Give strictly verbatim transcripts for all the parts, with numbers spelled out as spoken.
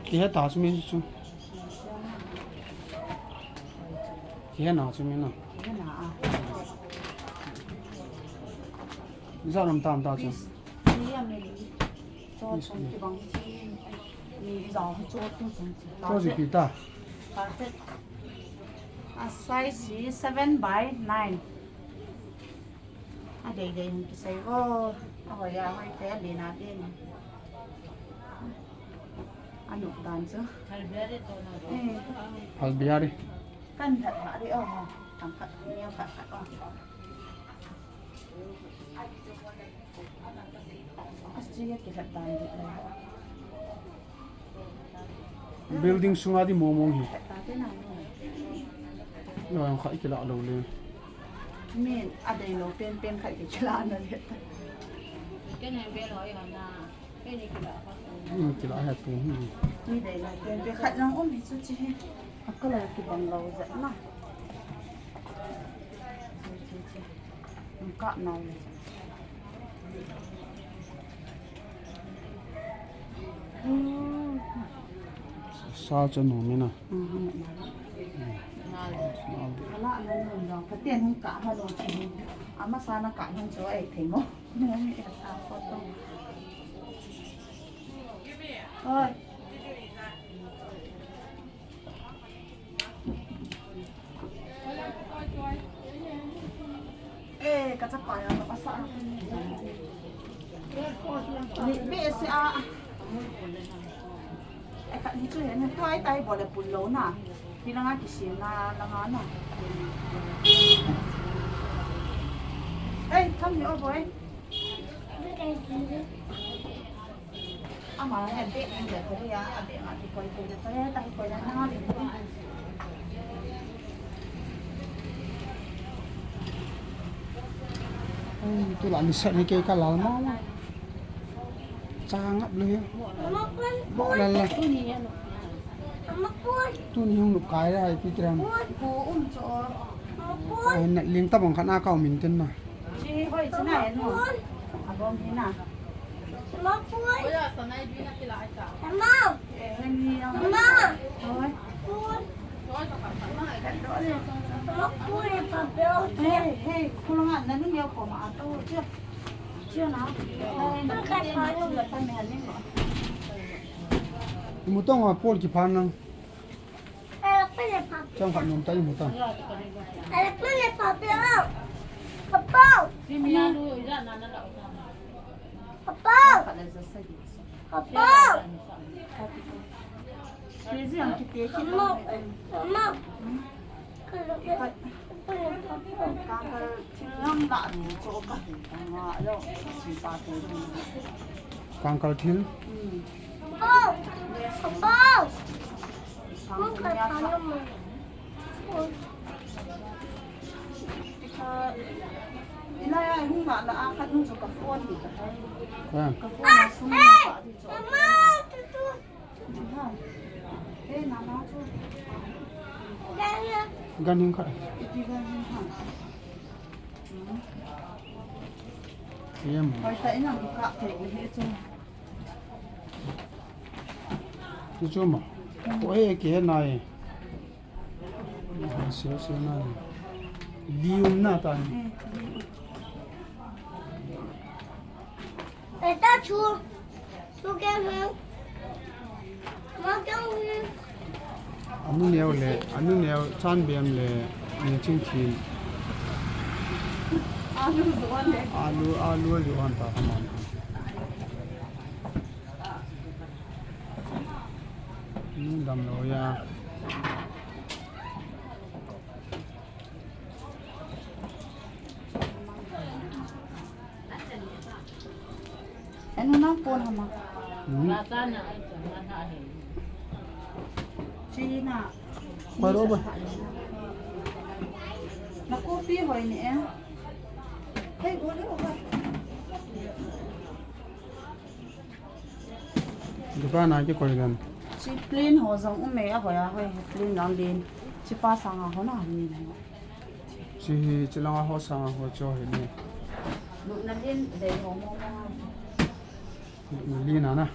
Kihe ta chu mi chu. Kihe na chu mi na. Ijat lam tam ta chu. Cho chu pi ta. Carpet. A size hi seven by nine. A dei dei hung kisei o. A hoi a hoi te a len a len. A nuh dan chu. Eh. Phalbi a di. Kan that ha di o. Tang khat neo khat khat o. A chi a kilhat dan di le. Building sunga di mong mong hi. Lo yang kha i kila lo le. Min a dei lo pen pen kha i kila na le. Ken he be lo i hana. Ken i kila kha. Min kila he tu hi. Mi dei lo pen pen kha nang um hi chu chi hi. A kala ki bang lo za na. Chi chi chi. Ang ka na le. Sa chu nom in a. Ala na nom jong. Pathen hung kah ha lo chu. Amasa na kah hung chu ei thei mo. Nom in a sa ko to. Oi. Eh, ka chapa ya ka pasa. Ni be se a. Eh, ka ni chu he na tuai tai bol le pul lo na. Ni langa kisim na langa na. Eh, tham ni o boy. Ama he bag ni le ko ya, a bag ma ki koi ko le ko ya, ta koi na na ni. Ai, tu la ni sa ni ke ka lal ma ma. Chang ap le. Bo la la. Tuni hung lup kai ai pi tram. Ai, na ling ta bang khat na ka um in tin na. Chi hoi chi na en mo. A bom hi na. Mama. Mama. Mama. Hoi. Mama. Hei, hei, kulanga na nung yau ko ma to. Chi. Chi na. Hei, na ka pa ni. Mu tong a pol ki phan nang. Chang khat nom ta i mu ta. Kangkal thil. Ina ya hung la la a khat hung chu ka phone ni ka. Ka phone a sum ni ka di chu. Gan hing kha. Iti gan hing kha. Yem. Hoi ta ina ka te ni he chu. Chu chu ma. Ko e ke na e. Sio sio na e. Lium na ta ni. Eta chu. Chu ke hu. Ma ke hu. Anu neo le, anu neo chan bem le, ni ching thin. Alu zuan le. Alu, alu zuan ta kaman. Nu damlou ya. Anu nang pon hama. Hmm. China. Koi ro ba. Na kopi hoi ni e. Hei, go le, go. Dukan a kikoi dan. Chi plain ho jong um e, a hoi a hoi, plain jong din. Chi pa sang a ho na ni. Chi hi, chi langa ho sanga ho cho hi ni. Lutna lin dei ho mo mo. Lutna lin ana.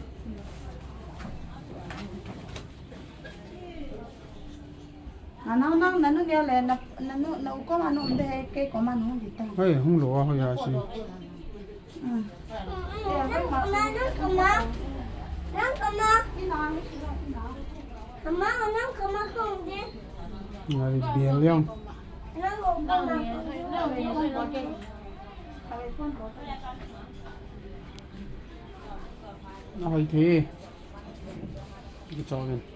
Nanu nang, nanu nia le, na, nanu, na u koma nu um de he, kei koma nu um de ta. Hei, hung lo a ho ya si. Ngai bel yang. Na hoi the. Ki cho ven.